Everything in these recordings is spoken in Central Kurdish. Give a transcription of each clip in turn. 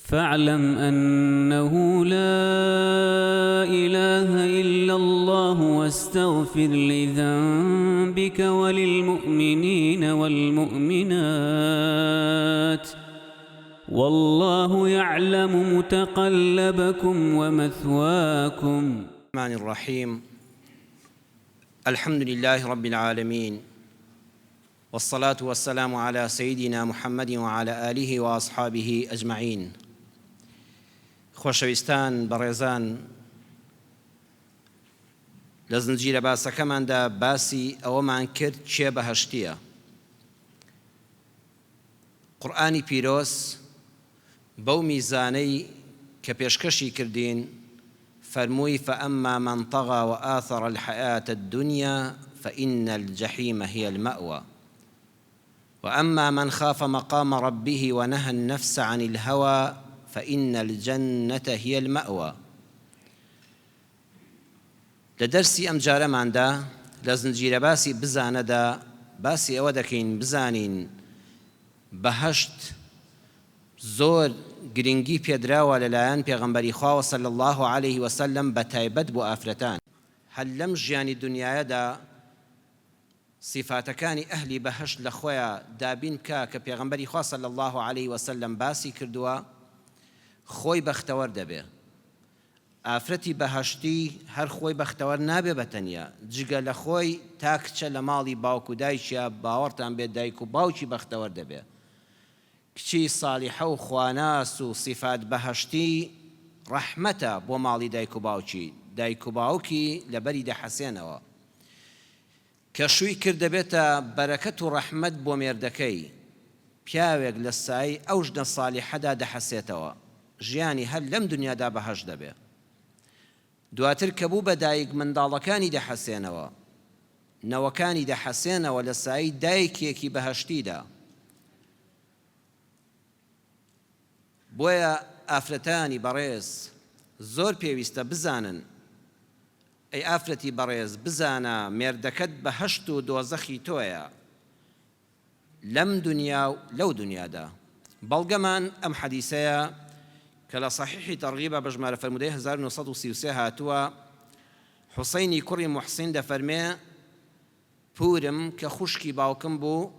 فاعلم انه لا الە الا اللە واستغفر لذنبک وللمومنین والمومنات واللە یعلم متقلبکم ومثواکم. الرحمن الرحیم الحمد لله رب العالمین والصلاة والسلام علی سیدنا محمد وعلی آله واصحابه اجمعین خۆشەویستان بەڕێزان لە زنجیرە باسەکەماندا باسی ئەوەمان کرد کێ بەهەشتیە قورئانی پیرۆز بەو میزانەی کە پێشکەشی کردین فەرمووی فأما من طغی وآثر الحیاة الدنیا فإن الجحیم هی المأوی وأما من خاف مقام ربه ونهی النفس عن الهوی فإن الجنة هی المأوی. لە دەرسی ئەمجارەماندا لە زنجیرە باسی بزانەدا باسی ئەوە دەکەین بزانین بەهەشت زۆر گرنگی پێدراوە لەلایەن پێغەمبەری خواوە صلی اللە علیه وسلم بەتایبەت بۆ ئافرەتان. هەر لەم ژیانی دونیایەدا سیفاتەکانی ئەهلی بەهەشت لە خۆیا دابین بکا کە پێغەمبەری خوا صلی اللە علیه وسلم باسی کردووە خۆی بەختەوەر دەبێ. ئافرەتی بەهەشتی هەر خۆی بەختەوەر نابێ بە تەنیا، جگە لە خۆی تا کچە لە ماڵی باوک و دایکیا باوەڕتان بێ دایک و باوکی بەختەوەر دەبێ. کچی سالیحە و خواناس و سیفات بەهەشتی ڕەحمەتە بۆ ماڵی دایک و باوکی، دایک و باوکی لەبەری دەحەسێنەوە. کە شووی کرد دەبێتە بەرەکەت و ڕەحمەت بۆ مێردەکەی، پیاوێک لە سایەی ئەو ژنە سالیحەدا دەحەسێتەوە، ژیانی هەر لەم دونیادا بەهەشت دەبێ. دواتر کە بوو بە دایک منداڵەکانی دەحەسێنەوە، نەوەکانی دەحەسێنەوە لە سایەی دایکێکی بەهەشتیدا. بۆیە ئافرەتانی بەڕێز زۆر پێویستە بزانن، ئەی ئافرەتی بەڕێز بزانە مێردەکەت بەهەشت و دۆزەخی تۆیە لەم دونیا و لەو دونیادا. بەڵگەمان ئەم حەدیسەیە کە لە سەحیحی تەرغیبە بە ژمارە فەرموودەی 1933 هاتووە، حوسەینی کوڕی موحسین دەفەرمێ، پورم کە خوشکی باوکم بوو،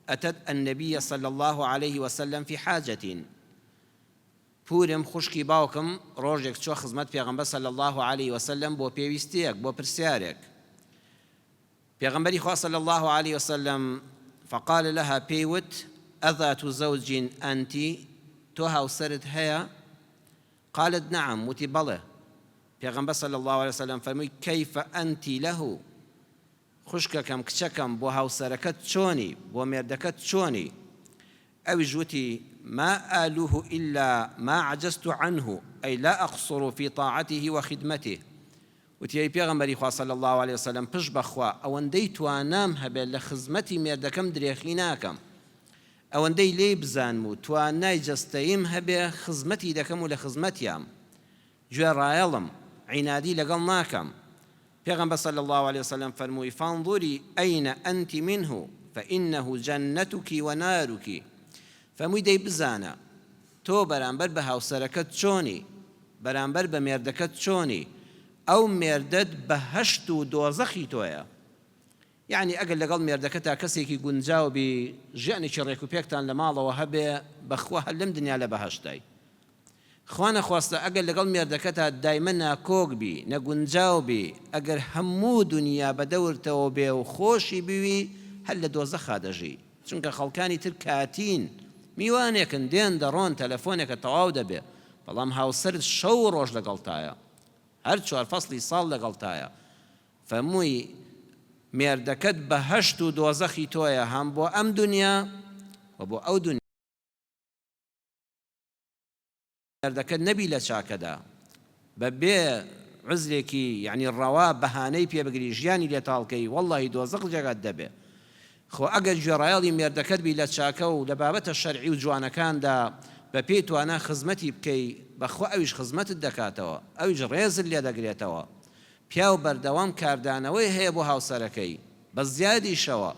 اتت النبی صلی اللە علیه وسلم فی حاجە، پورم خوشکی باوکم ڕۆژێک چوە خزمەت پێغەمبەر صلی اللە علیە وسلم بۆ پێویستیەک بۆ پرسیارێک پێغەمبەری خوا صلی اللە علیە وسلم فقال لها پێی وت اذات زوج انت تۆ هاوسەرت هەیە قالت نعم وتی بەڵێ پێغەمبەر صلی اللە علیە وسلم فەرمووی کیف انت له خوشکەکەم کچەکەم بۆ هاوسەرەکەت چۆنی بۆ مێردەکەت چۆنی ئەویش وتی، ما آلوه الا ما عجزت عنه ای لا اقصر فی طاعته و خدمته، وتی، ئەی پێغەمبەری خوا صلی اللە علیە وسلم پشت بە خوا ئەوەندەی توانام هەبێت لە خزمەتی مێردەکەم درێخی ناکەم، ئەوەندەی لێی بزانم و توانای جەستەییم هەبێ خزمەتی دەکەم و لە خزمەتیام، گوێڕایەڵم، عینادی لەگەڵ ناکەم. پێغەمبەر صلی اللە علیە وسلم فەرمووی، فانظری این انت منه فانه جنتک و نارک، فەرمووی دەی بزانە تۆ بەرامبەر بە هاوسەرەکەت چۆنی، بەرامبەر بە مێردەکەت چۆنی، ئەو مێردەت بەهەشت و دۆزەخی تۆیە. یەعنی ئەگەر لەگەڵ مێردەکەتا کەسێکی گونجاو بی، ژیانێکی ڕێکوپێکتان لە ماڵەوە هەبێ، بەخوا هەر لەم دنیا لە بەهەشتای. خوا نەخواستە ئەگەر لەگەڵ مێردەکەتا دایمە ناکۆک بی، نەگونجاو بی، ئەگەر هەموو دونیا بە دەورتەوە بێ و خۆشی بوی، هەر لە دۆزەخا دەژی. چونکە خەڵکانی تر کاتین، میوانێکن، دێن دەڕۆن، تەلەفۆنێکە تەواو دەبێ، بەڵام هاوسەرت شەو و ڕۆژ لەگەڵتایە، هەر چوار فەسڵی ساڵ لەگەڵتایە. فەرمووی، مێردەکەت بەهەشت و دۆزەخی تۆیە هەم بۆ ئەم دونیا و بۆ ئەو دونیا. مێردەکەت نەبی لە چاکەدا بە بێ عوزرێکی یەعنی ڕەوا بەهانەی پێ بگری ژیانی لێ تاڵ کەی وەڵڵاهی دۆزەخ جێگات دەبێ خۆ ئەگەر گوێڕایەڵی مێردەکەت بی لە چاکە و لە بابەتە شەرعی و جوانەکاندا بە پێی توانا خزمەتی بکەی بەخوا ئەویش خزمەتت دەکاتەوە ئەویش ڕێزت لێ دەگرێتەوە پیاو بەردەوام کاردانەوەی هەیە بۆ هاوسەرەکەی بە زیادیشەوە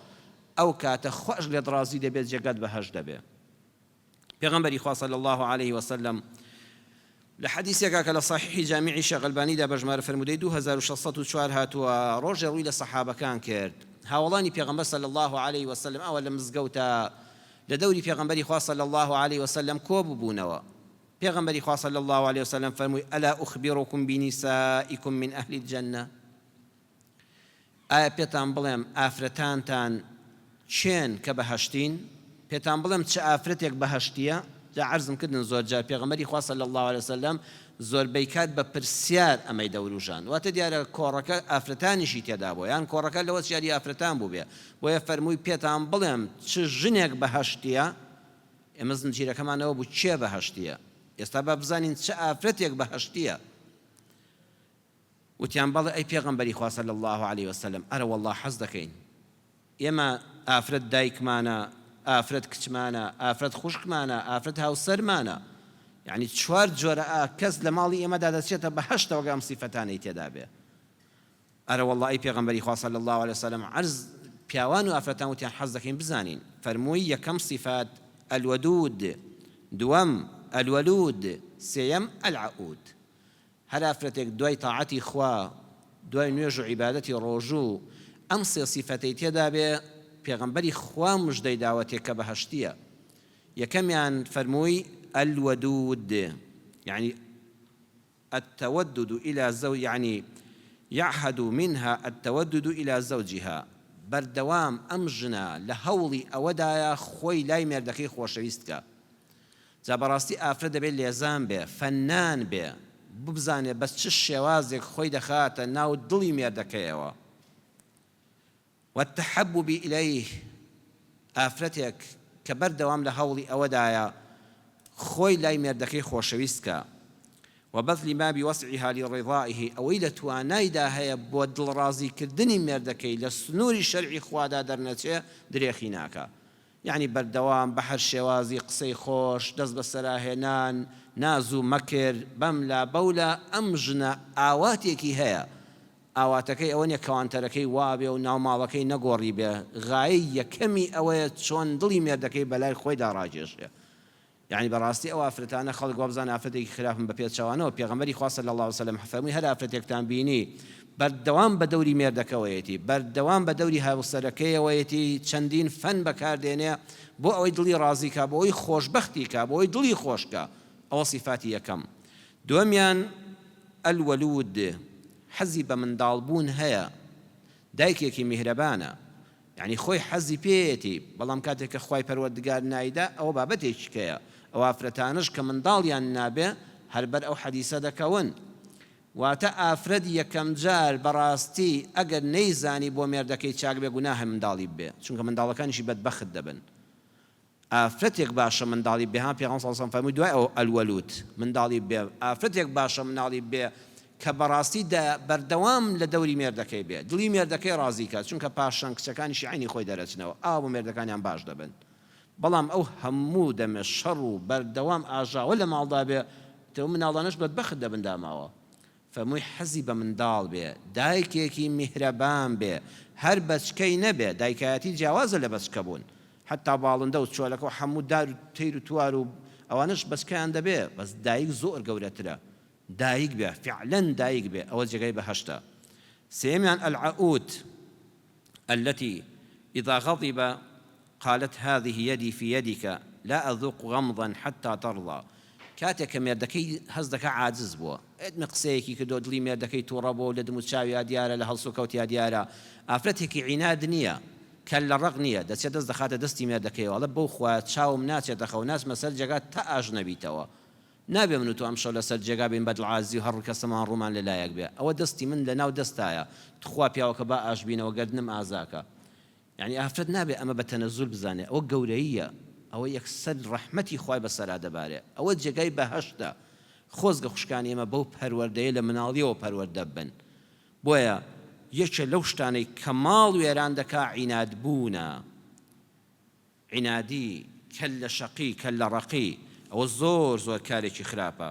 ئەو کاتە خواش لێت ڕازی دەبێت جێگات بەهەشت دەبێ. پێغەمبەری خوا صلی اللە علیه وسلم لە حەدیسێکا کە لە صحیحی جامیعی شێخ ئەلبانیدا بە ژمارە فەرموودەی 2604 هاتووە، ڕۆژێ ڕووی لە سەحابەکان کرد، هاوەڵانی پێغەمبەر صلی اللە علیه وسلم ئاوا لە مزگەوتا لە دەوری پێغەمبەری خوا صلی اللە علیه وسلم کۆ ببوونەوە، پێغەمبەری خوا صلی اللە علیه وسلم فەرمووی، الا اخبرکم بنسائکم من اهل الجنە؟ ئایا پێتان بڵێم ئافرەتانتان کێن کە بەهەشتین؟ پێتان بڵێم چ ئافرەتێک بەهەشتییە؟ جا عەرزم کردن زۆر جار پێغەمبەری خوا صلی اللە علیە وسلم زۆربەی کات بە پرسیار ئەمەی دەوروژاند واتە دیارە کۆڕەکە ئافرەتانیشی تێدا بووە یان کۆڕەکە لەوە چیاری ئافرەتان بووبێ بۆیە فەرمووی پێتان بڵێم چ ژنێک بەهەشتییە؟ ئێمە زنجیرەکەمان ئەوە بوو کێ بەهەشتییە؟ ئێستا با بزانین چ ئافرەتێک بەهەشتییە؟ وتیان، بەڵێ ئەی پێغەمبەری خوا صلی اللە علیە وسلم، ئەرەوەڵڵا حەز دەکەین، ئێمە ئافرەت دایکمانە، ئافرەت کچمانە، ئافرەت خوشکمانە، ئافرەت هاوسەرمانە، یەعنی چوار جۆرە ئا کەس لە ماڵی ئێمەدا دەچێتە بەهەشتەوە گەر ئەم سیفەتانەی تێدا بێ. ئەرەوەڵڵا ئەی پێغەمبەری خوا صلی اللە علیە وسلم، عەرز پیاوان و ئافرەتان وتیان حەز دەکەین بزانین، فەرمووی، یەکەم سیفەت، الودود، دووەم، الولود، سێیەم، العئود. هەر ئافرەتێک دوای تاعەتی خوا، دوای نوێژ و عیبادەتی ڕۆژوو، ئەم سێ سیفەتەی تێدا بێ، پێغەمبەری خوا مژدەی داوەتێ کە بەهەشتییە. یەکەمیان فەرمووی، الودود، یەعنی التودد الی زو یەعنی یعهد منها التودد الی زوجها، بەردەوام ئەم ژنە لە هەوڵی ئەوەدایە خۆی لای مێردەکەی خۆشەویست کا. جا بەڕاستی ئافرەت دەبێ لێزان بێ، فەننان بێ، ببزانێ بە چ شێوازێک خۆی دەخاتە ناو دڵی مێردەکەیەوە. والتحبب الیه، ئافرەتێک کە بەردەوام لە هەوڵی ئەوەدایە خۆی لای مێردەکەی خۆشەویست کا. وبذل ما بوسعها لرضائه، ئەوەی لە توانایدا هەیە بۆ دڵڕازی کردنی مێردەکەی لە سنووری شەرعی خوادا دەرنەچێ درێخی ناکا. یەعنی بەردەوام بەهەر شێوازی قسەی خۆش، دەست بەسەراهێنان، ناز و مەکر، بەملا بەولا، ئەم ژنە ئاواتێکی هەیە، ئاواتەکەی ئەوە نیە کەوانتەرەکەی وابێ و ناوماڵەکەی نەگۆڕیبێ، غایەی یەکەمی ئەوەیە چۆن دڵی مێردەکەی بەلای خۆیدا ڕاکێشێ. یەعنی بەڕاستی ئەو ئافرەتانە خەڵک وابزانێ ئافرەتێکی خراپن بە پێچەوانەوە پێغەمبەری خوا صلی اللە علیە وسلم فەرمووی هەر ئافرەتێکتان بینی بەردەوام بە دەوری مێردەکەوەیەتی بەردەوام بە دەوری هاوسەرەکەیەوەیەتی چەندین فەن بەکاردێنێ بۆ ئەوەی دڵی ڕازی کا بۆ ئەوەی خۆشبەختی کا بۆ ئەوەی دڵی خۆش کا ئەوە سیفاتی یەکەم دووەمیان الولود حەزی بە منداڵ بوون هەیە دایکێکی میهرەبانە یەعنی خۆی حەزی پێیەتی بەڵام کاتێک کە خوای پەروەردگار نایدا ئەوە بابەتێکی کەیە ئەو ئافرەتانەش کە منداڵیان نابێ هەر بەر ئەو حەدیسە دەکەون واتە ئافرەت یەکەم جار بەڕاستی ئەگەر نەیزانی بۆ مێردەکەی چاک بێ گوناهە منداڵی ببێ چونکە منداڵەکانیشی بەدبەخت دەبن ئافرەتێک باشە منداڵی بێ ها پێغەمبەر صلی اللە علیە وسلم فەرمووی دوای ئەوە الولود منداڵی بێ ئافرەتێک باشە مناڵی بێ کە بەڕاستی دە بەردەوام لە دەوری مێردەکەی بێ دڵی مێردەکەی ڕازی کات چونکە پاشان کچەکانیشی عەینی خۆی دەرەچنەوە ئاوا بۆ مێردەکانیان باش دەبن بەڵام ئەو هەموو دەمێ شەڕ و بەردەوام ئاژاوە لە ماڵدا بێ ئیتر ئەو مناڵانەش بەدبەخت دەبن داماوە فەرمووی حەزی بە منداڵ بێ، دایکێکی میهرەبان بێ، هەر بەچکەی نەبێ، دایکایەتی جیاوازە لە بەچکە بوون، حەتتا باڵندە و چۆلەکە و حەموو دار و تەیر و توار و ئەوانەش بەچکەیان دەبێ، بەس دایک زۆر گەورەترە، دایک بێ، فیعلەن دایک بێ، ئەوە جێگای بەهەشتە. سێیەمیان العئود التي اذا غضب قالت هذه یدی فی یدک لا اذوق غمضا حتی ترضی کاتێک کە مێردەکەی هەست دەکا عاجز بووە ئێدمە قسەیەکی کردووە دڵی مێردەکەی توڕە بووە و لە دموچاویا دیارە لە هەڵسوکەوتیا دیارە ئافرەتێکی عیناد نییە کەللە ڕەق نییە دەچێت دەست دەخاتە دەستی مێردەکەیەوە ئەڵێ بەو خوایە چاوم ناچێتە خەو ناچمە سەر جێگا تا ئاش نەبیتەوە نابێ من و تۆ ئەمشەو لەسەر جێگا بین بە دڵعازی و هەر ڕکەسەمان ڕوومان لە لایەک بێ ئەوە دەستی من لە ناو دەستایە تخوا پیاوەکە با ئاش بینەوە گەردنم ئازاکە یەعنی ئافرەت نابێ ئەمە بە تەنەزول بزانێ ئەوە گەورەییە ئەوە یەکسەر ڕەحمەتی خوای بەسەرا دەبارێ ئەوە جێگای بەهەشتە خۆزگە خوشکانی ئێمە بەو پەروەردەیە لە مناڵیەوە پەروەردە بن بۆیە یەکێ لەو شتانەی کە ماڵ وێران دەکا عیناد بوونە عینادی کەللە شەقی کەللە ڕەقی ئەوە زۆر زۆر کارێکی خراپە.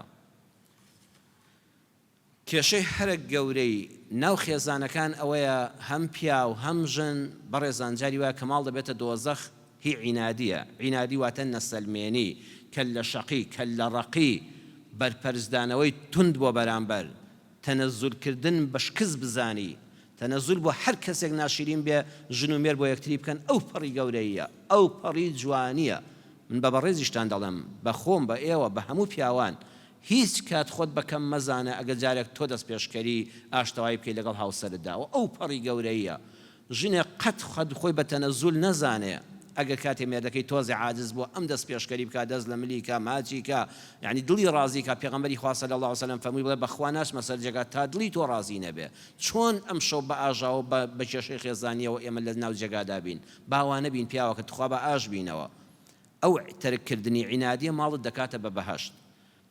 کێشەی هەرە گەورەی ناو خێزانەکان ئەوەیە هەم پیاو هەم ژن، بەڕێزان جاری وایە کە ماڵ دەبێتە دۆزەخ. هی عینادیە، عینادی واتە نەسەلمێنی، کەللە شەقی، کەللە ڕەقی، بەرپەرچدانەوەی توند بۆ بەرامبەر، تەنەزول کردن بە شکست بزانی، تەنەزول بۆ هەر کەسێک ناشیرین بێ، ژن و مێرد بۆ یەکتری بکەن ئەو پەڕی گەورەییە، ئەو پەڕی جوانییە، من بە بەڕێزیشتان دەڵێم، بە خۆم، بە ئێوە، بە هەموو پیاوان، هیچ کات خۆت بە کەم مەزانە ئەگەر جارێک تۆ دەست پێشکەری ئاشتەوایی بکەی لەگەڵ هاوسەرتدا و ئەو پەڕی گەورەییە. ژنێک قەت قەت خۆی بە تەنەزول نەزانێ ئەگەر کاتێ مێردەکەی تۆزێ عاجز بووە ئەم دەست پێشکەری بکا دەست لە ملی کا ماچی کا یانی دڵی ڕازی کا پێغەمبەری خوا صلی اللە علیە وسلم فەرمووی بڵێ بەخوا ناچمە سەر جێگا تا دڵی تۆ ڕازی نەبێ چۆن ئەم شەو بە ئاژاوە بە بە کێشەی خێزانیەوە ئێمە لە ناو جێگادا بین با وا نەبین پیاوەکە تخوا با ئاش بینەوە ئەو تەرک کردنی عینادیە ماڵت دەکاتە بە بەهەشت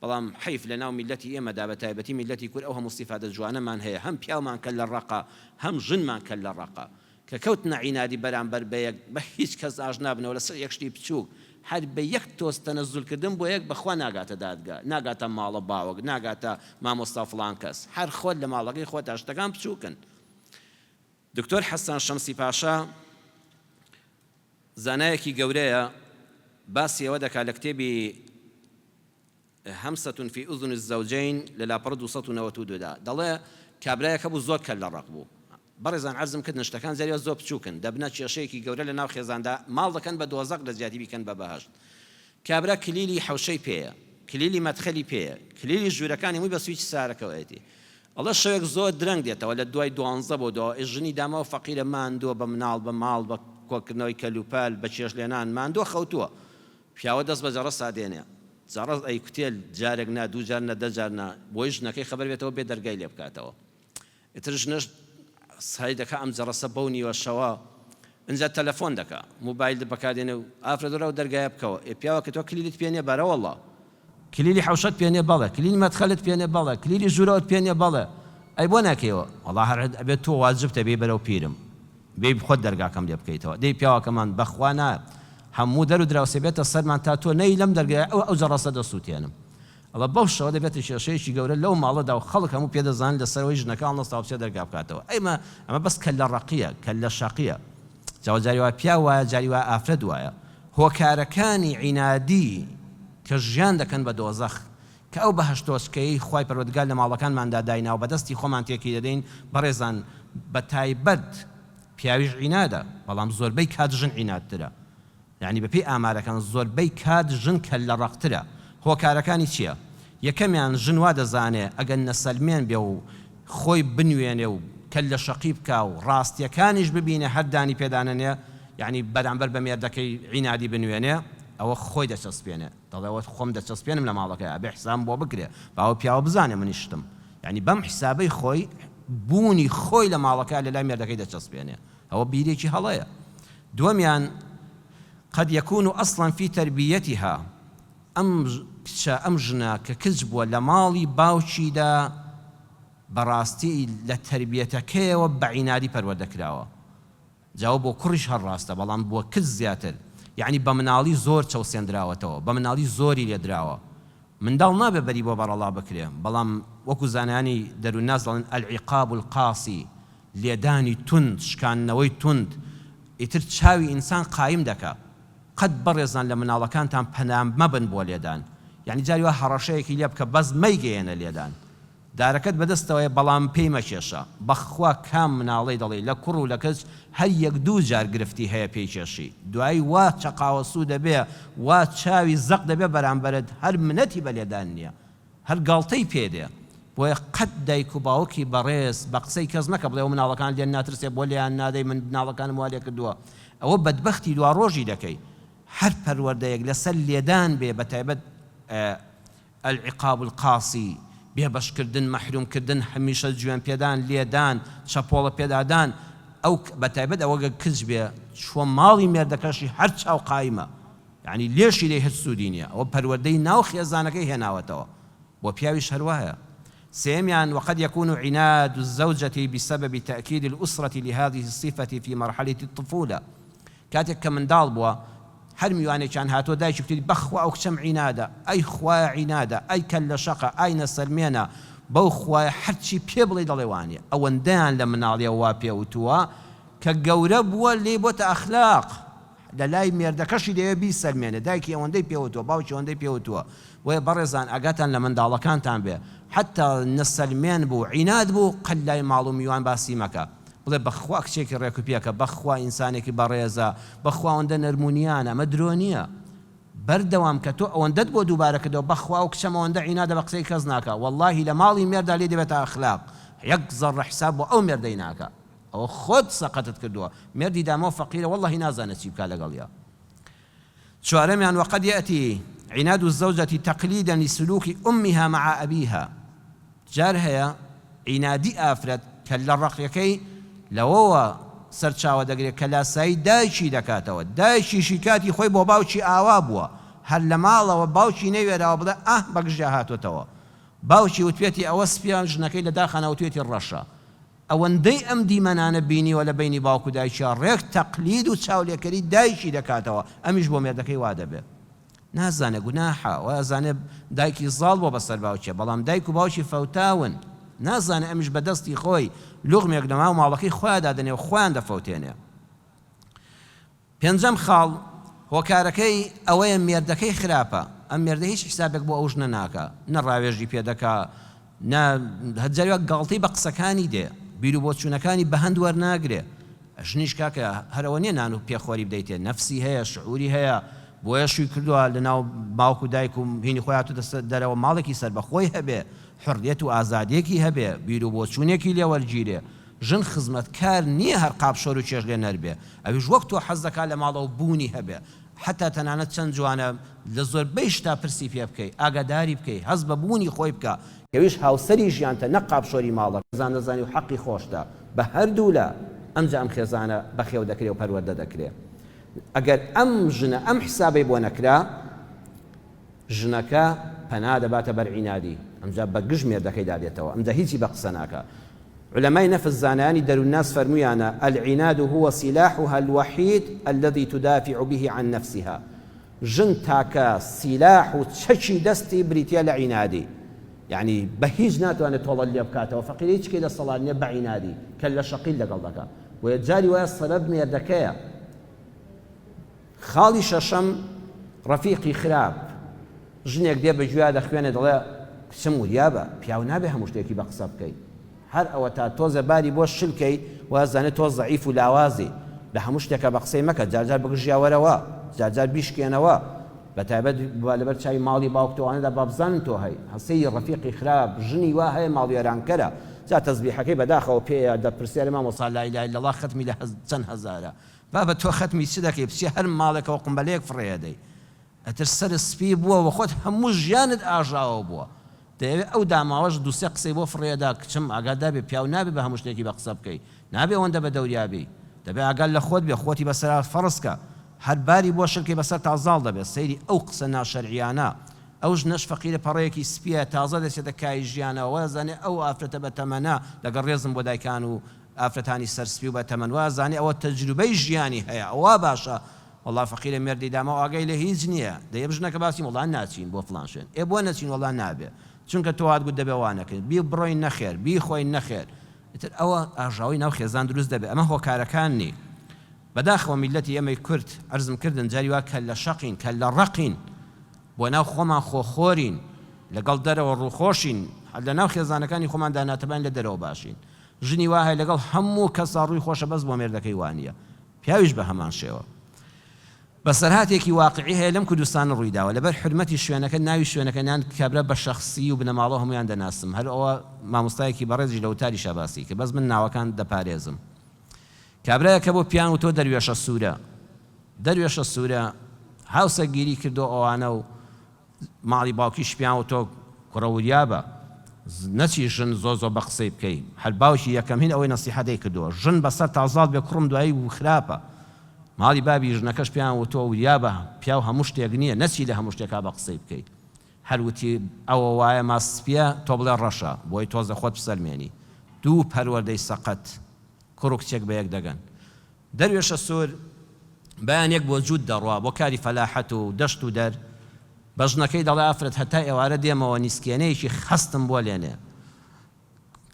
بەڵام حەیف لە ناو میللەتی ئێمەدا بە تایبەتی میللەتی کورد ئەو هەموو سیفاتە جوانەمان هەیە هەم پیاومان کەللە ڕەقە هەم ژنمان کەللە ڕەقە کە کەوتنە عینادی بەرامبەر بە یەک بە هیچ کەس ئاش نابنەوە لەسەر یەک شتی بچووک هەر بە یەک تۆز تەنەزول کردن بۆ یەک بەخوا ناگاتە دادگا ناگاتە ماڵە باوک ناگاتە مامۆستا فڵان کەس هەر خۆت لە ماڵەکەی خۆتا شتەکان بچووکن دکتۆر حەسەن شەمسی پاشا زانایەکی گەورەیە باسی ئەوە دەکات لە کتێبی، همسة في اذن الزوجین، لە لاپەڕە 292 دا دەڵێ، کابرایەک هەبوو زۆر کەللە ڕەق بوو. بەڕێزان عەرزم کردن شتەکان جاری وا زۆر بچووکن دەبنە کێشەیەکی گەورە لە ناو خێزاندا ماڵ دەکەن بە دۆزەخ لە جیاتی بیکەن بە بەهەشت. کابرا کلیلی حەوشەی پێیە، کلیلی مەدخەلی پێیە، کلیلی ژوورەکانی هەمووی بە سویچی سارەکەوەیەتی. ئەڵێ شەوێک زۆر درەنگ دێتەوە لە دوای دوانزە بۆ دواوە ئێ ژنی داماو فەقیرە ماندووە بە مناڵ بە ماڵ بە کۆکردنەوەی کەلوپەل بە چێشت لێنان ماندووە خەوتووە پیاوە دەست بە جەڕەسا دێنێ جەڕەس ئەیکوتێ جارێک نا دوو جار نا دە جار نا بۆی ژنەکەی خەبەر بێتەوە بێ دەرگای لێ بکاتەوە ئیتر ژنەش سەعی دەکا ئەم جەڕەسە بەو نیوە شەوە ئینجا تەلەفۆن دەکا موبایل بەکاردێنێ و ئافرەت وەرە ئەو دەرگایە بکەوە ئێ پیاوە کە تۆ کلیلت پێ نیە بەرە وەڵا کلیلی حەوشەت پێ نیە بەڵێ کلیلی مەدخەلت پێ نیە بەڵێ کلیلی ژوورەوەت پێ نیە بەڵێ ئەی بۆ ناکەیەوە وەڵا هەر ئەبێ تۆ واجبتە بێی بەرەو پیرم بێی خۆت دەرگاکەم لێ بکەیتەوە دەی پیاوەکەمان بەخوا نا هەموو دەر و دراوسێ بێتە سەرمان تا تۆ نەی لەم دەرگایە ئەو ئەو جەڕەسە دەسووتێنم ئەڵە بەو شەوە دەبێتە کێشەیەکی گەورە لەو ماڵەدا و خەڵک هەموو پێ دەزانن لەسەرەوەی ژنەکە هەڵنەستاوە بچێ دەرگا بکاتەوە ئەیمە ئەمە بەس کەللە ڕەقیە کەللە شەقیە جا جاری وایە پیاو وایە جاری وایە ئافرەت وایە هۆکارەکانی عینادی کە ژیان دەکەن بە دۆزەخ کە ئەو بەهەشتۆچکەیەی خوای پەروەردگار لە ماڵەکانماندا دایناوە بە دەستی خۆمان تێکی دەدەین بەڕێزان بە تایبەت پیاویش عینادە بەڵام زۆربەی کات ژن عینادترە یانی بەپێی ئامارەکان زۆربەی کات ژن کەللە ڕەقترە، هۆکارەکانی چیە؟ یەکەمیان ژن وا دەزانێ ئەگەر نەسەلمێن بێ و خۆی بنوێنێ و کەللە شەقی بکا و ڕاستیەکانیش ببینێ هەر دانی پێدا نەنێ یانی بەرامبەر بە مێردەکەی عینادی بنوێنێ ئەوە خۆی دەچەسپێنێ دەڵێ ئەوە خۆم دەچەسپێنم لە ماڵەکەیا ئەبێ حسابم بۆ بکرێ با ئەو پیاوە بزانێ منیش شتم یانی بەم حسابەی خۆی بوونی خۆی لە ماڵەکەیا لەلای مێردەکەی دەچەسپێنێ ئەوە بیرێکی هەڵەیە. دووەمیان، قد یکون اصلا فی تربیتها، ئەم کچە، ئەم ژنە کە کچ بووە لە ماڵی باوکیدا بەڕاستی لە تەربیەتەکەیەوە بە عینادی پەروەردە کراوە. جا ئەوە بۆ کوڕیش هەر ڕاستە بەڵام بۆ کچ زیاتر. یەعنی بە مناڵی زۆر چەوسێندراوەتەوە، بە مناڵی زۆری لێدراوە. منداڵ نابێ بەری بۆ بەڕەڵا بکرێ، بەڵام وەکو زانایانی دەروونناس دەڵێن، العقاب القاسی، لێدانی توند، شکاندنەوەی توند، ئیتر چاوی ئینسان قایم دەکا. قەت بەڕێزان لە مناڵەکانتان پەنا مەبن بۆ لێدان. یانی جاری وا هەڕەشەیەکی لێ بکە بەس مەیگەیەنە لێدان. دارەکەت بەدەستەوەیە بەڵام پێی مەکێشە. بەخوا کام مناڵەی دەڵێی لە کوڕ و لە کچ هەر یەک دوو جار گرفتی هەیە پێی کێشی. دوایی وا چەقاوەسوو دەبێ وا چاوی زەق دەبێ بەرامبەرت هەر منەتی بە لێدان نیە. هەر گاڵتەی پێ دێ. بۆیە قەت دایک و باوکی بەڕێز بە قسەی کەس مەکە بڵێ ئەو مناڵەکان لێن ناترسێ بۆ لێیان نادەی من مناڵەکانم وا لێ کردووە ئەوە بەدبەختی دواڕۆژی دەکەی هەر پەروەردەیەک لەسەر لێدان بێ بەتایبەت العقاب القاسی بێبەشکردن مەحروم کردن هەمیشە جوێن پێدان لێدان چەپۆڵە پێدادان ئەو بەتایبەت ئەوە گەر کچ بێ چووە ماڵی مێردەکەشی هەر چاو قایمە یەعنی لێشی دەی هیچ سوودی نیە ئەوە پەروەردەی ناو خێزانەکەی هێناوەتەوە بۆ پیاویش هەروایە سێیەمیان وقد يكون عناد الزوجة بسبب تأكيد الأسرة لهذه الصفة في مرحلة الطفولة کاتێک کە منداڵ بووە هەر میوانێکیان هاتووە دایکی کوتیتی بەخوا ئەو کچەم عینادە ئەی خوایە عینادە ئەی کەللە شەقە ئای نەسەلمێنە بەو خوایە هەرچی پێ بڵێی دەڵێ وانیە ئەوەندەیان لە مناڵیەوە وا پێ وتووە کە گەورە بووە لێی بۆتە ئەخلاق. لە لای مێردەکەشی دەیەوێ بیسەلمێنێ دایکی ئەوەندەی پێ وتووە باوکی ئەوەندەی پێ وتووە بۆیە بەڕێزان ئاگاتان لە منداڵەکانتان بێ حەتا نەسەلمێن بوو عیناد بوو قەت لای ماڵ و میوان باسی مەکە بڵێ بەخوا کچێکی ڕێک و پێکە بەخوا ئینسانێکی بەڕێزە بەخوا ئەوەندە نەرم و نیانە ئەمە درۆ نییە بەردەوام کە تۆ ئەوەندەت بۆ دووبارە کردەوە بەخوا ئەو کچەم ئەوەندە عینادە بە قسەی کەس ناکا وەڵاهی لە ماڵی مێردا لێی دەبێتە ئەخلاق یەک زەڕە حساب بۆ ئەو مێردەی ناکا ئەوە خۆت سەقەتت کردووە مێردی داماو فەقیرە وەڵاهی نازانێ چی بکا لەگەڵیا. چوارەمیان، وقد یأتی عناد الزوجە تقلیدا لسلوک امها مع ابیها، جار هەیە عینادی ئافرەت کەللە ڕەقیەکەی لەوەوە سەرچاوە دەگرێت کە لاسایی دایکی دەکاتەوە، دایکیشی کاتی خۆی بۆ باوکی ئاوا بووە، هەر لە ماڵەوە باوکی نەیوێراوە بڵێ ئاه بەگژیا هاتۆتەوە، باوکی وتوێتی ئەوە سپیە ژنەکەی لە داخانا وتوێتی ڕەشە، ئەوەندەی ئەم دیمەنانە بینیوە لە بەینی باوک و دایکیا ڕێک تەقلید و چاولێکەری دایکی دەکاتەوە ئەمیش بۆ مێردەکەی وا دەبێ نازانێ گوناحە وا ئەزانێ دایکی زاڵ بوە بەسەر باوکیا بەڵام دایک و باوکی فەوتاون نازانێ ئەمیش بە دەستی خۆی لوغمێک لەناو ماڵەکەی خۆیا دادەنێ و خۆیان دەفەوتێنێ. پێنجەم خاڵ، هۆکارەکەی ئەوەیە مێردەکەی خراپە، ئەم مێردە هیچ حیسابێک بۆ ئەو ژنە ناکا، نە ڕاوێژی پێ دەکا، نە جاری وا گاڵتەی بە قسەکانی دێ، بیروبۆچوونەکانی بە هەند وەرناگرێ، ژنیش کاکە هەر ئەوە نیە نان و پێخۆری بدەیتێ، نەفسی هەیە، شعوری هەیە، بۆیە شووی کردووە لەناو باوک و دایک و هینی خۆی هاتۆتە دەرەوە ماڵێکی سەربەخۆی هەبێ، حوڕیەت و ئازادیەکی هەبێ، بیروبۆچوونێکی لێ وەرگیرێ، ژن خزمەتکار نیە هەر قاپشۆر و چێژلێنەر بێ ئەویش وەک تۆ حەز دەکا لە ماڵەوە بوونی هەبێ حەتا تەنانەت چەند جوانە لە زۆربەی شتا پرسی پێ بکەی ئاگاداری بکەی هەست بە بوونی خۆی بکا ئەویش هاوسەری ژیانتە نەک قاپشۆری ماڵە خێزان دەزانی و حەقی خۆشتە بە هەردوولا ئەمجا ئەم خێزانە بەخێو دەکرێ و پەروەردە دەکرێ ئەگەر ئەم ژنە ئەم حسابەی بۆ نەکرا ژنەکە پەنا دەباتە بەر عینادی ئەمجا بە گژ مێردەکەیدا دێتەوە ئەمجا هیچی بە قسە ناکا عولەمای نەفس زانایانی دەروونناس فەرموویانە، العناد هو سلاحها الوحید الذی تدافع به عن نفسها، ژن تاکە سیلاح و چەکی دەستی بریتیە لە عینادی، یەعنی بە هیچ ناتوانێت تۆڵەت لێ بکاتەوە، فەقیرە هیچ کەی دەسەڵات نیە بە عینادی کەللە شەقیل لەگەڵ دەکا، بۆیە جاری وایە سەبەب مێردەکەیە. خاڵی شەشەم، ڕەفیقی خراپ، ژنێک دێ بە گوێیا دەخوێنێ دەڵێ، کچم وریا بە، پیاو نابێ هەموو شتێکی بە قسە بکەی، هەر ئەوەتا تۆزێ باری بۆ شل کەی وا ئەزانێ تۆ زەعیف و لاوازی، لە هەموو شتێکا بە قسەی مەکە، جار جار بگژیا وەرەوە، جار جار بیشکێنەوە، بە تایبەت با لەبەر چاوی ماڵی باوکت و ئەوانەدا با بزانن تۆ هەی. سەیری ڕەفیقی خراپ، ژنی وا هەیە ماڵوێرانکەرە، جا تەزبیحەکەی بەداخەوە پێیە، دەپرسێ ئەرێ مامۆستا لا الە الا اللە خەتمی لە چەند هەزارە؟ بابە تۆ خەتمی چ دەکەی بچیە هەر ماڵێکەوە قومبەلەیەک فڕێ ئەدەی ئەتر سەرت سپی بووە وە خۆت هەموو ژیانت ئاژاوە بووە دەیەوێ ئەو داماوەش دوو سێ قسەی بۆ فڕێ ئەدا کچم ئاگادار بێ پیاو نابێ بە هەموو شتێکی بە قسە بکەی نابێ ئەوەندە بە دەوریا بێی دەبێ ئاگات لە خۆت بێ خۆتی بەسەرا فەڕز کە هەر باری بۆ شل کەی بەسەرتا زاڵ دەبێ سەیری ئەو قسە ناشەرعیانە ئەو ژنەش فەقیرە پەڕەیەکی سپیە تازە دەچێتە کای ژیانەوە وازانێ ئەو ئافرەتە بە تەمەنە لەگەڵ ڕێزم بۆ دایکان و ئافرەتانی سەر سپی و بە تەمەن وا ئەزانێ ئەوە تەجروبەی ژیانی هەیە ئەوە باشە وەڵا فەقیرە مێردی داماو ئاگای لە هیچ نیە دەی ژنەکە باسی وەڵا ناچین بۆ فڵان شوێن ئێ بۆ نەچین وەڵا نابێ چونکە تۆ وات گوت دەبێ وا نەکەین بی بڕۆین نەخێر بیخۆین نەخێر ئیتر ئەوە ئاژاوەی ناو خێزان دروست دەبێ ئەمە هۆکارەکان نی بەداخەوە میللەتی ئێمەی کورد عەرزم کردن جاری وا کەللە شەقین کەللە ڕەقین بۆ ناو خۆمان خۆخۆرین لەگەڵ دەرەوە ڕووخۆشین لە ناو خێزانەکانی خۆماندا ناتەباین لە دەرەوە باشین ژنی وا هەیە لەگەڵ هەموو کەسا ڕووی خۆشە بەس بۆ مێردەکەی وانیە پیاویش بە هەمان شێوە. بەسەرهاتێکی واقعی هەیە لەم کوردستانە ڕوویداوە لەبەر حورمەتی شوێنەکە ناوی شوێنەکە نان کابرا بە شەخسی و بنەماڵەو هەموویان دەناسم هەر ئەوە مامۆستایەکی بەڕێزیش لە وتاریشا باسی کرد بەس من ناوەکان دەپارێزم کابرایەکە بۆ پیان وتۆ دەروێشە سوورە دەروێشە سوورە هاوسەرگیری کردو ئەوانە و ماڵی باوکیش پیان وتۆ کوڕە وریابە نەچی ژن زۆر زۆر بە قسەی بکەی هەر باوکی یەکەم هین ئەوەی نەسیحەتەی کردووە ژن بەسەر تا زاڵ بێ کوڕم دوایی خراپە ماڵی بابی ژنەکەش پیان وتۆ وریابە پیاو هەموو شتێک نییە نەچی لە هەموو شتێکا بە قسەی بکەی هەر وتی ئەوە وایە ماست سپیە تۆ بڵێ ڕەشە بۆی تۆزە خۆت بسەلمێنی دوو پەروەردەی سەقەت کوڕ و کچێک بە یەک دەگەن دەروێشە سوور بەیانێک بۆ جووت دەڕوا بۆ کاری فەلاحەت و دەشت و دەر، بە ژنەکەی دەڵێ ئافرەت هەتا ئێوارە دێمەوە نیسکێنەیەکی خەستم بۆ لێنێ.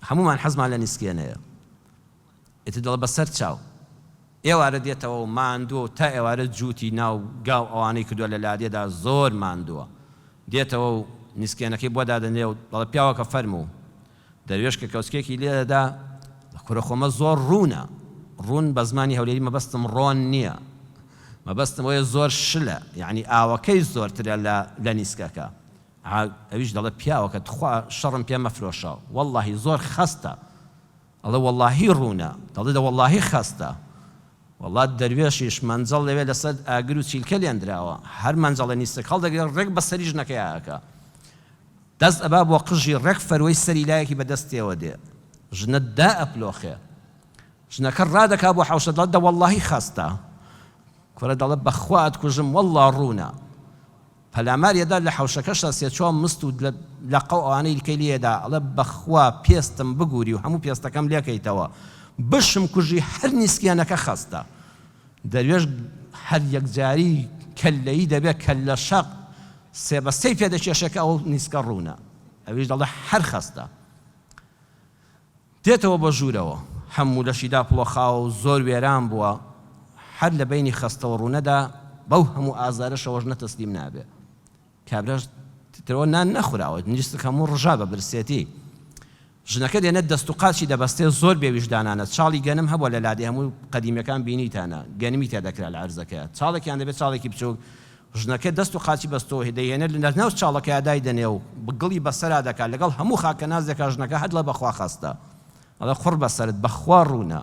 هەموومان حەزمان لە نیسکێنەیە. ئیتر دەڵێ بە سەر چاو. ئێوارە دێتەوە و ماندووە و تا ئێوارە جووتی ناو گا و ئەوانەی کردووە لە لادێدا زۆر ماندووە. دێتەوە و نیسکێنەکەی بۆ دادەنێ و دەڵێ پیاوەکە فەرموو. دەروێش کە کەوچکێکی لێ دەدا، دەڵێ کورە خۆمە زۆر ڕوونە. ڕوون بە زمانی هەولێری مەبەستم ڕۆن نییە. مەبەستم ئەوەیە زۆر شلە، یەعنی ئاوەکەی زۆرترە لە لە نیسکەکە. ئەویش دەڵێ پیاوەکە تخوا شەڕم پێ مەفرۆشە، وەڵڵاهی زۆر خەستە. ئەڵێ وەڵاهی ڕوونە. دەڵێ دە وەڵاهی خەستە. وەڵا دەروێشیش مەنجەڵ لەوێ لەسەر ئاگر و چیلکە لێندراوە. هەر مەنجەڵە نیسک هەڵدەگرێ ڕێک بە سەری ژنەکەیا ئەکا. دەست ئەبا بۆ قژی ڕێک فەروەی سەری لایەکی بە دەست تێوە دێ. ژنە دائەپلۆخێ. ژنەکە ڕادەکا بۆ حەوشە دەڵێ دە وەڵاهی خەستە. کوڕە دەڵێ بەخوا ئەتکوژم وەڵا ڕوونە. پەلاماری ئەدا لە حەوشەکەشا سێ چوار مست و لەقە و ئەوانەی دیکەی لێ ئەدا ئەڵێ بەخوا پێستم بگوری و هەموو پێستەکەم لێکەیتەوە بشم کوژی هەر نیسکێنەکە خەستە. دەروێش هەر یەکجاری کەللەیی دەبێ کەللە شەق سێ بە سێی پێ دەکێشێ کە ئەو نیسکە ڕوونە ئەویش دەڵێ هەر خەستە. دێتەوە بۆ ژوورەوە، هەموو لەشی داپڵۆخاوە و زۆر وێران بووە، هەر لە بەینی خەستە و ڕوونەدا بەو هەموو ئازارەشەوە ژنە تەسلیم نابێ. کابراش ترەوە نان نەخوراوە، نیسک هەموو ڕژا بە برسێتی. ژنەکە دێنێت دەست و قاچی دەبەستێ، زۆر بێ ویژدانانە، چاڵی گەنم هەبووە لە لادێ هەموو قەدیمیەکان بینیتانە، گەنمی تێ دەکرا لە عەرزەکەیا، چاڵێکیان دەبێ چاڵێکی بچووک، ژنەکە دەست و قاچی بەستووە و دەیهێنێت لە ناو چاڵەکەیا دایدەنێ و گڵی بەسەرا دەکات لەگەڵ هەموو خاکەنازێکا ژنەکە هەر دەڵێ بەخوا خەستە ئەڵێ قوڕ بەسەرت بەخوا ڕوونە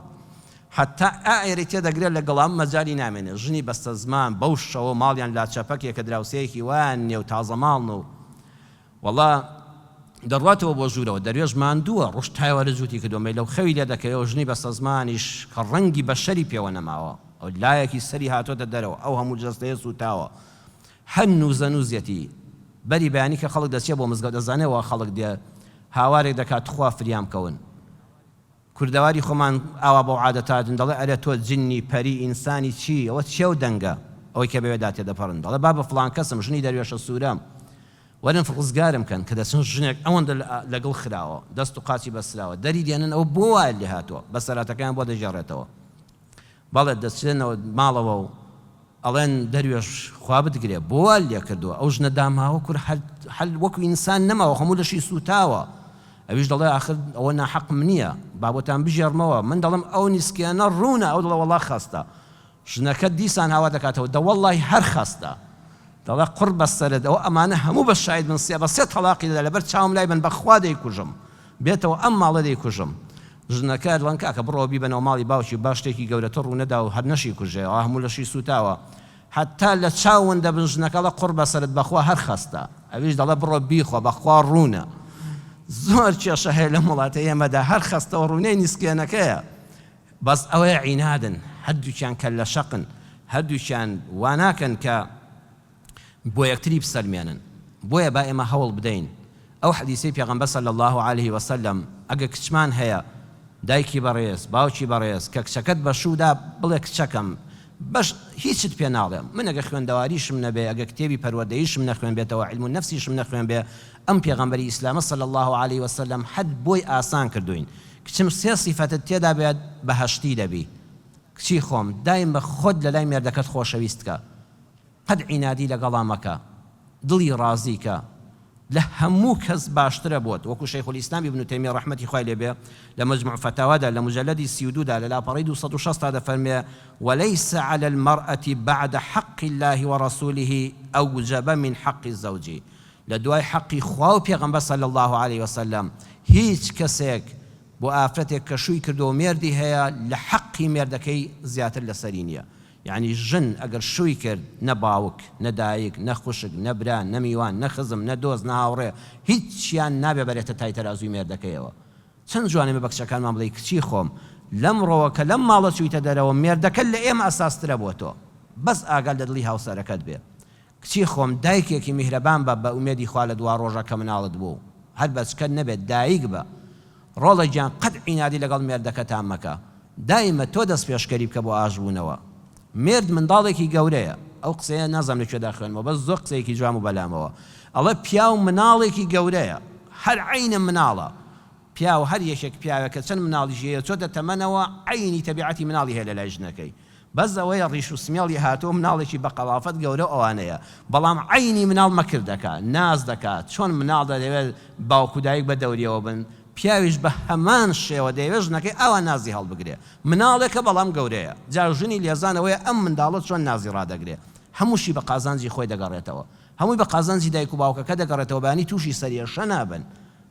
حەتا ئائێرەی تێدەگرێت لە گڵام مەجالی نامێنێ ژنی بەستەزمان بەو شەوە ماڵیان لا چەپەکێ کە دراوسێیەکی وایان نیە و تازە ماڵن و وەڵا دەڕواتەوە بۆ ژوورەوە دەروێش ماندووە ڕۆژ تایوارە جووتی کردووە مەیلەو خەوی لێ دەکەوێ و ژنی بەستەزمانیش کە ڕەنگی بەشەری پێوە نەماوە ئەو لایەکی سەری هاتۆتە دەرەوە ئەو هەموو جەستەیە سووتاوە هەر نووزە نووزیەتی بەری بەیانی کە خەڵک دەچێ بۆ مزگەوت ئەزانێ وا خەڵک دێ هاوارێک دەکا تخوا فریام کەون. کوردەواری خۆمان ئاوا بەو عادەتادن دەڵێ ئەرێ تۆ جنی پەری ئینسانی چی ئەوە چێو دەنگە ئەوەی کە بەوێدا تێدەپەڕن دەڵێ بابە فڵان کەسم ژنی دەروێشە سوورەم وەرن ڕزگارم کەن کە دەچن ژنێک ئەوەندە لەگڵ خراوە دەست و قاچی بەستراوە دەری دێنن ئەوە بۆ وایە لێ هاتووە بەسەراتەکەیان بۆ دەگێڕێتەوە بەڵێ دەچێنەوە ماڵەوە و ئەڵێن دەروێش خوا بتگرێ بۆ وا لێ کردووە ئەو ژنە داماوە کور هەر هەر وەکو ئینسان نەماوە هەموو لەشی سووتاوە ئەویش دەڵێ ئاخر ئەوە ناحەقم نییە با بۆتان بگێڕمەوە من دەڵێم ئەو نیسکێنە ڕوونە ئەو دەڵێ وەڵا خەستە ژنەکە دیسان هاوار دەکاتەوە دە وەڵڵاهی هەر خەستە دەڵێ قوڕ بەسەرت ئەوە ئەمانە هەموو بە شاید بن سێ بە سێ تەڵاقی دەدا لەبەر چاوم لای بن بەخوا دەیکوژم بێتەوە ئەم ماڵە دەیکوژم. ژنەکە دڵێن کاکە بڕۆ بیبەنەوە ماڵی باوکی با شتێکی گەورەتر ڕوونەدا و هەر نەشیکوژێ ئەوا هەموو لەشی سووتاوە حەتا لە چاو ون دەبن ژنەکە ئەڵێ قوڕ بەسەرت بەخوا هەر خەستە ئەویش دەڵێ بڕۆ بیخۆ بەخوا ڕوونە زۆر کێشە هەیە لەم وڵاتەی ئێمەدا هەر خەستە و ڕوونەی نیسکێنەکەیە بەس ئەوەیە عینادن هەردووکیان کەللە شەقن هەردووکیان واناکەن کە بۆ یەکتری بسەلمێنن بۆیە با ئێمە هەوڵ بدەین ئەو حەدیسەی پێغەمبەر صلی اللە علیه وسلم ئەگەر کچمان هەیە دایکی بەڕێز باوکی بەڕێز کە کچەکەت بە شوو دا بڵێ کچەکەم بەش هیچت پێ ناڵێم من ئەگەر خوێندەواریشم نەبێ ئەگەر کتێبی پەروەردەیشم نەخوێنبێتەوە علم النفسیشم نەخوێنبێ ئەم پێغەمبەری ئیسلامە صلی اللە علیه وسلم هەر بۆی ئاسان کردووین کچم سێ سیفەتت تێدا بێت بەهەشتی دەبی کچی خۆم دایمە خۆت لەلای مێردەکەت خۆشەویست کە قەت عینادی لەگەڵا مەکە دڵی ڕازی کە لە هەموو کەس باشترە بۆت وەکو شەیخ الاسلام ابن تیمیە ڕەحمەتی خوای لێ بێ لە مجموع فتاوادا لە مجلدی 32 دا لە لاپەڕەی 260 تا دەفەرموێ وليس علی المرأة بعد حق الله ورسوله اوجب من حق الزوج لە دوای حەقی خوا و پێغەمبەر صلی اللە علیه وسلم هیچ کەسێک بۆ ئافرەتێک کە شووی کردووە و مێردی هەیە لە حەقی مێردەکەی زیاتر لەسەری نییە یەعنی ژن ئەگەر شووی کرد نە باوک نە دایک نە خوشک نە برا نە میوان نە خزم نە دۆست نە هاوڕێ هیچیان نابێ بەرێتە تای تەرازووی مێردەکەیەوە چەند جوانە ئێمە بە کچەکانمان بڵێی کچی خۆم لەمڕۆوە کە لەم ماڵە چوویتە دەرەوە مێردەکەت لە ئێمە ئەساسترە بۆ تۆ بەس ئاگات لە دڵی هاوسەرەکەت بێ کچی خۆم دایکێکی میهرەبان بە بە ئومێدی خوا لە دوا ڕۆژا کە مناڵت بوو هەر بەچکەت نەبێت دایک بە ڕۆڵە گیان قەت عینادی لەگەڵ مێردەکەتا مەکە دایمە تۆ دەست پێشکەری بکە بۆ ئاشت بوونەوە مێرد منداڵێکی گەورەیە ئەو قسەیە نازانم لە کوێدا خوێندمەوە بەس زۆر قسەیەکی جوان بوو بەلامەوە ئەڵێ پیاو مناڵێکی گەورەیە هەر عەینە مناڵە پیاو هەر یەکێک پیاوێکە چەند مناڵیش هەیە چۆتە تەمەنەوە عەینی تەبیعەتی مناڵی هەیە لەلای ژنەکەی. بەس ئەوەیە ڕیش و سمێڵی هاتووە مناڵێکی بە قەڵافەت گەورە و ئەوانەیە بەڵام عەینی مناڵ مەکر دەکا ناز دەکا چۆن مناڵ دەیەوێت باوک و دایک بە دەوریەوە بن پیاویش بە هەمان شێوە دەیەوێت ژنەکەی ئاوا نازی هەڵبگرێ مناڵێکە بەڵام گەورەیە جا ژنی لێزان ئەوەیە ئەم منداڵە چۆن نازی ڕادەگرێ هەمووشی بە قازانجی خۆی دەگەڕێتەوە هەمووی بە قازانجی دایک و باوکەکە دەگەڕێتەوە بەیانی تووشی سەرئێشە نابن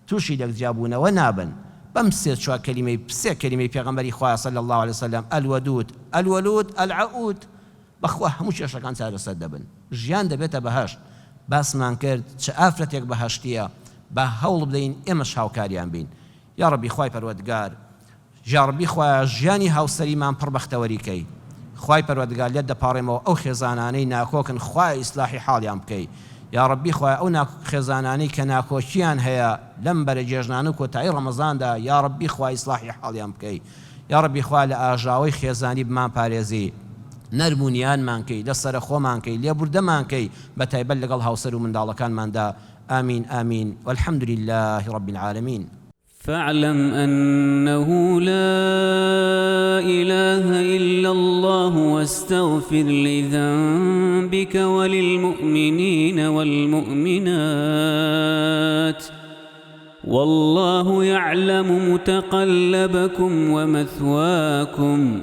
تووشی لێک جیابوونەوە نابن بەم سێ چوار کەلیمەی سێ کەلیمەی پێغەمبەری خوا صلی اللە علیە وسلم الودود الولود العود بەخوا هەموو کێشەکان چارەسەر دەبن ژیان دەبێتە بەهەشت باسمان کرد چ ئافرەتێک بەهەشتیە با هەوڵ بدەین ئێمەش هاوکاریان بین یاڕەبی خوای پەروەردگار یاڕەبی خوایە ژیانی هاوسەریمان پڕ بەختەوەری کەی خوای پەروەردگار لێت دەپاڕێمەوە ئەو خێزانانەی ناکۆکن خوایە ئیسلاحی حاڵیان بکەی یاڕەبی خوایە ئەو خێزانانەی کە ناکۆکیان هەیە لەم بەرە جێژنانە و کۆتایی ڕەمەزاندا یاڕەبی خوا ئیسلاحی حاڵیان بکەی یاڕەبی خوا لە ئاژاوەی خێزانی بمان پارێزی نەرم و نیانمان کەی لەسەرەخۆمان کەی لێبوردەمان کەی بەتایبەت لەگەڵ هاوسەر و منداڵەکانماندا آمین آمین والحمد للە رب العالمین. فاعلم أنه لا إله إلا الله واستغفر لذنبك وللمؤمنين والمؤمنات والله يعلم متقلبكم ومثواكم.